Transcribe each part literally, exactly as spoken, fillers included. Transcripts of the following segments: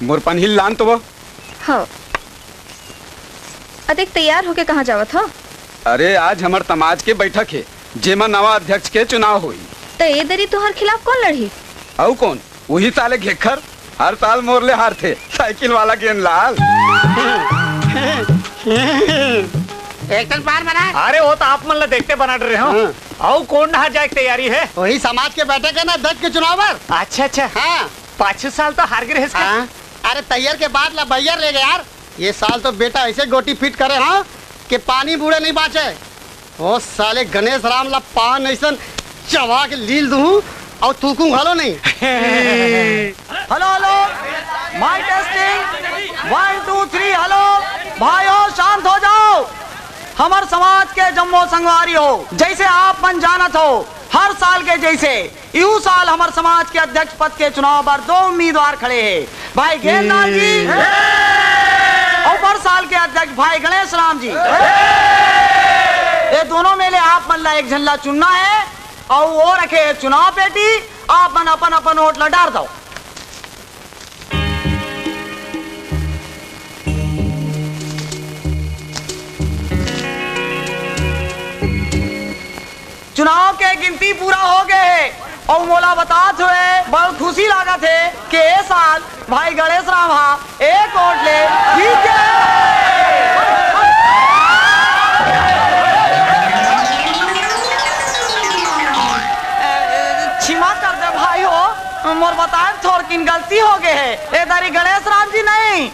मोर पनही ल लान तो वो। हाँ। अतेक तैयार होके कहाँ जावत हो? अरे, आज हमर समाज के बैठक हे, जेमा नवा अध्यक्ष के चुनाव होही। त ए दरी तुंहर खिलाफ कोन लड़ही? अउ कोन? उही साले घेखर, हर साल मोर ले हारथे, साइकिल वाला गेंदलाल। एक ठन पान बना। अरे, वो तो आप मन ला देखते बना डरे हो। हाँ। अउ कोन डहार जाए के तैयारी हे? वही समाज के बैठक हे ना, अध्यक्ष के चुनाव बर। अच्छा, अच्छा। हाँ। पाछू साल तो हार गे रहेस का? हाँ। अरे, तैयार के बाद ला बहियार ले गए यार। ये साल तो बेटा ऐसे गोटी फिट करे, हाँ, कि पानी बूड़े नहीं बाँचे। ओ साले गणेश राम ला पान अइसन चबा के लील दूं अउ थूकूं घलो नहीं। Hello, hello, mike testing, one, two, three, hello. भाइयों, शांत हो जाओ। हमर समाज के जम्मो संगवारी हो, जैसे आप मन जानत हो, हर साल के जैसे इहू साल हमर समाज के अध्यक्ष पद के चुनाव बर दो उम्मीदवार खड़े हे, भाई गेंदलाल जी अउ बर साल के अध्यक्ष भाई गणेश राम जी। ये दोनों में ले आप मन ला एक झन ला चुनना हे अउ वो रखे हे चुनाव पेटी, आप मन अपन अपन वोट ला डार दो। चुनाव के गिनती पूरा हो गए हे अउ मोला बतात हुए बड़ खुशी लागत हे कि ए साल भाई गणेश राम हा एक वोट ले जीत गए। क्षमा कर दे भाई हो, मोर बताए थोरकिन गलती हो गए हे। ए दरी गणेश राम जी नहीं,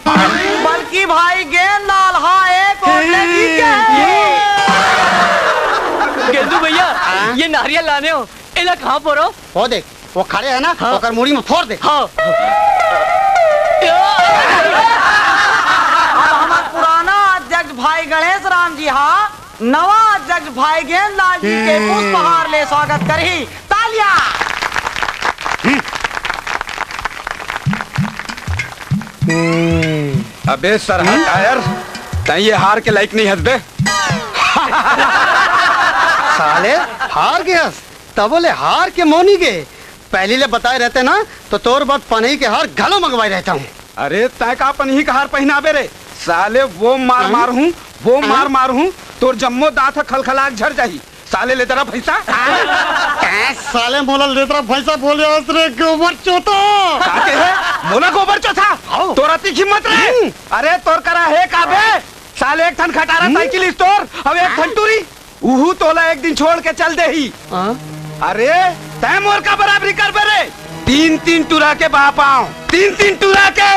बल्कि भाई गेंदलाल हा एक वोट ले जीत गए हे। गेंदू भैया, ये नारियल लाने हो, एला कहाँ फोरो? वो देख, वो खड़े है ना, हाँ। ओकर मुड़ी में फोड़ दे। हाँ। अब हमर पुराना अध्यक्ष भाई गणेश राम जी हा नवा अध्यक्ष भाई गेंदलाल जी के पुष्पहार ले स्वागत करही। तालियां। अबे सरहा टायर, तैं ये हार के लायक नहीं हस बे। साले, हार गे हस, तबो ले हार के मोनी गे। पहली ले बताए रहते ना, तो तोर बर पनही के हार घलो मंगवाए रहता हूँ। अरे, तैं का पनही का हार पहिनाबे रे? साले, वो मार हाँ? मार हूँ, वो हाँ? मार मार हूँ, तोर जम्मो दांत ह खलखला के झर जाही। साले लेदरा भैंसा। तैं साले मोला लेदरा भैंसा बोले हस रे गोबर चोथा। का कहे? मोला गोबर चोथा? हाँ। तोर अतिक हिम्मत रे? हम्म। अरे, तोर करा हे का बे? साले, एक ठन खटारा हम्म? साइकिल स्टोर, अउ एक ठन हाँ। टूरी। उहू तोला एक दिन छोड़ के चल देही। हाँ? अरे, तैं मोर का बराबरी करबे रे? तीन तीन टुरा के बाप आंव, तीन तीन टुरा के।